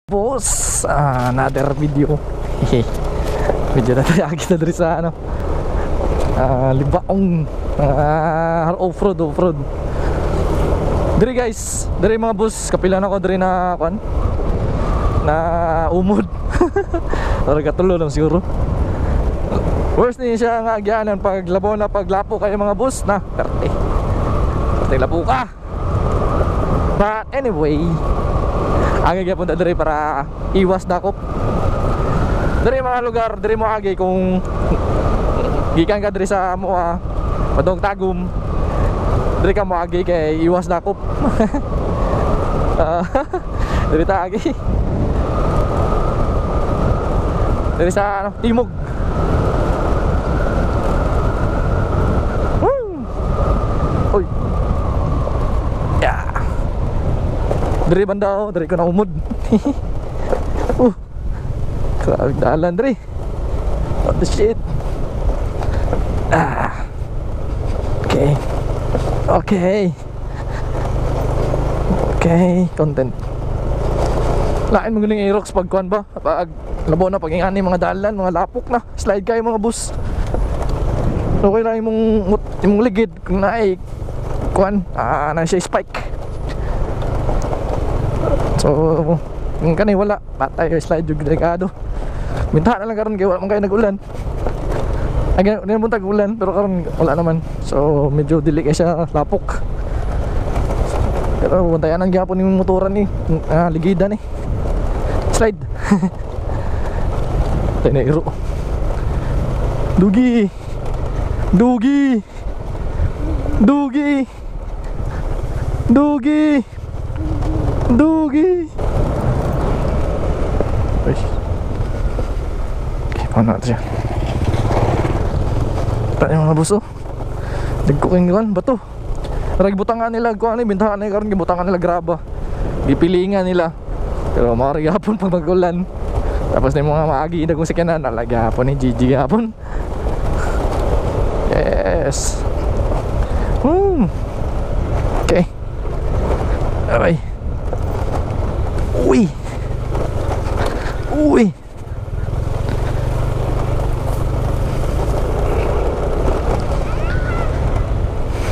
Boss, another video. Video na tayo kita diri sa ano, Libaong, off-road, off-road. Diri guys, diri mga boss, kapilan ako diri na kwan, na umod. Tara katulo lang siguro. Worst ni siya nga agyanan pag labo na paglapo kayo mga boss na perte. Perte lapo ka. But anyway, agi gyapon ta diri para iwas dakop. Diri mga lugar, diri mo agi kung gikan ka diri sa amo padong Tagum. Diri ka mo agi kay iwas dakop. Diri ta agi. Diri sa ano, Timog. Woo! Uy. Yeah. Diri banda oh, diri ko na umod. Grabe dalan diri. What the shit? Ah. Okay. Okay. Okay, content. Lain mo galing Aerox pag kuan ba? Pag labo na pag ingani mga dalan, mga lapok na, slide kayo mga bus. Okay lang imong ligid kung naay kuan, na siya spike. So, kung kanay wala, patay slide jud delikado. Minta na lang karon kay wala man kayo nag-ulan. Ay, ganun buntag ulan pero karon wala naman. So, medyo dili kay siya lapok. Pero bantayan ang gyapon yung motoran ni, ligidan ni. Slide. Tay na iro. Dugi. Dugi. Dugi. Dugi. Dugi. Uy. Okay, paano natin siya? Tayo mga boss oh. Nagkuking kuan bato. Ragbutangan nila kuan ni bintahan ni karon gibutangan nila graba. Gipilingan nila. Pero mao ra gyapon pag magulan. Tapos na yung mga maagi dagong sakyanan, ala gyapon ni GG gyapon. Yes. Okay. Aray. Uy. Uy.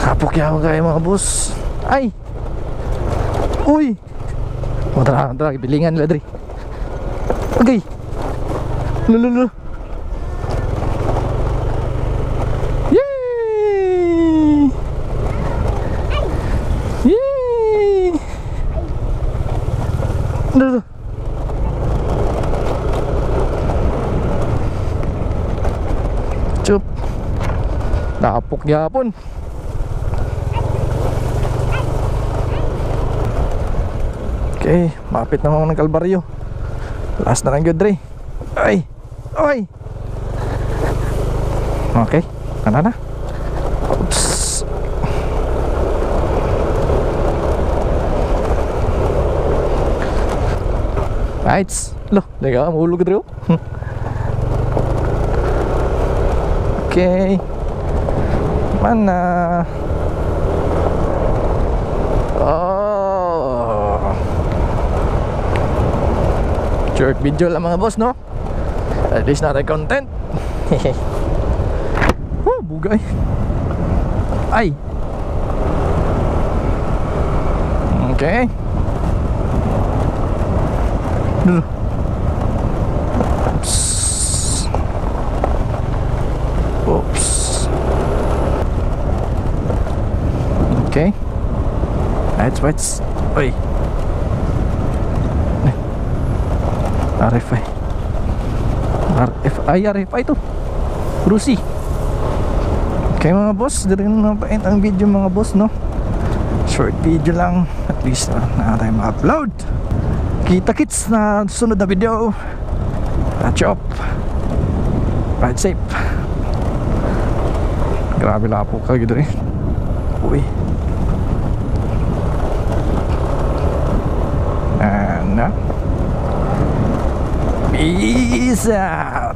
Kapok yaman kayo mga boss. Ay. Uy. O, tara, tara, gibilingan nila diri. Okay. Lululu. Yay! Yay! Lulu. Chup. Napok gyapon. Okay, mapit na mga ng Kalbaryo. Last na lang yun, Dre. Ay! Ay! Okay, ano na? Oops! Right! Loh, lega, mahulog ka, Dre. Okay. Mana? Oh! Short video lang mga boss, no? At least natin content. Oh, bugay. Ay. Okay. Oops. Oops. Okay. Right, right. Oy. RFI. RFI, RFI to. Rusi. Okay mga boss, dito na paint ang video mga boss, no? Short video lang. At least na tayo ma-upload. Kita kits na sunod na video. Catch up. Ride safe. Grabe lapo ka gito eh. Uy. And peace out.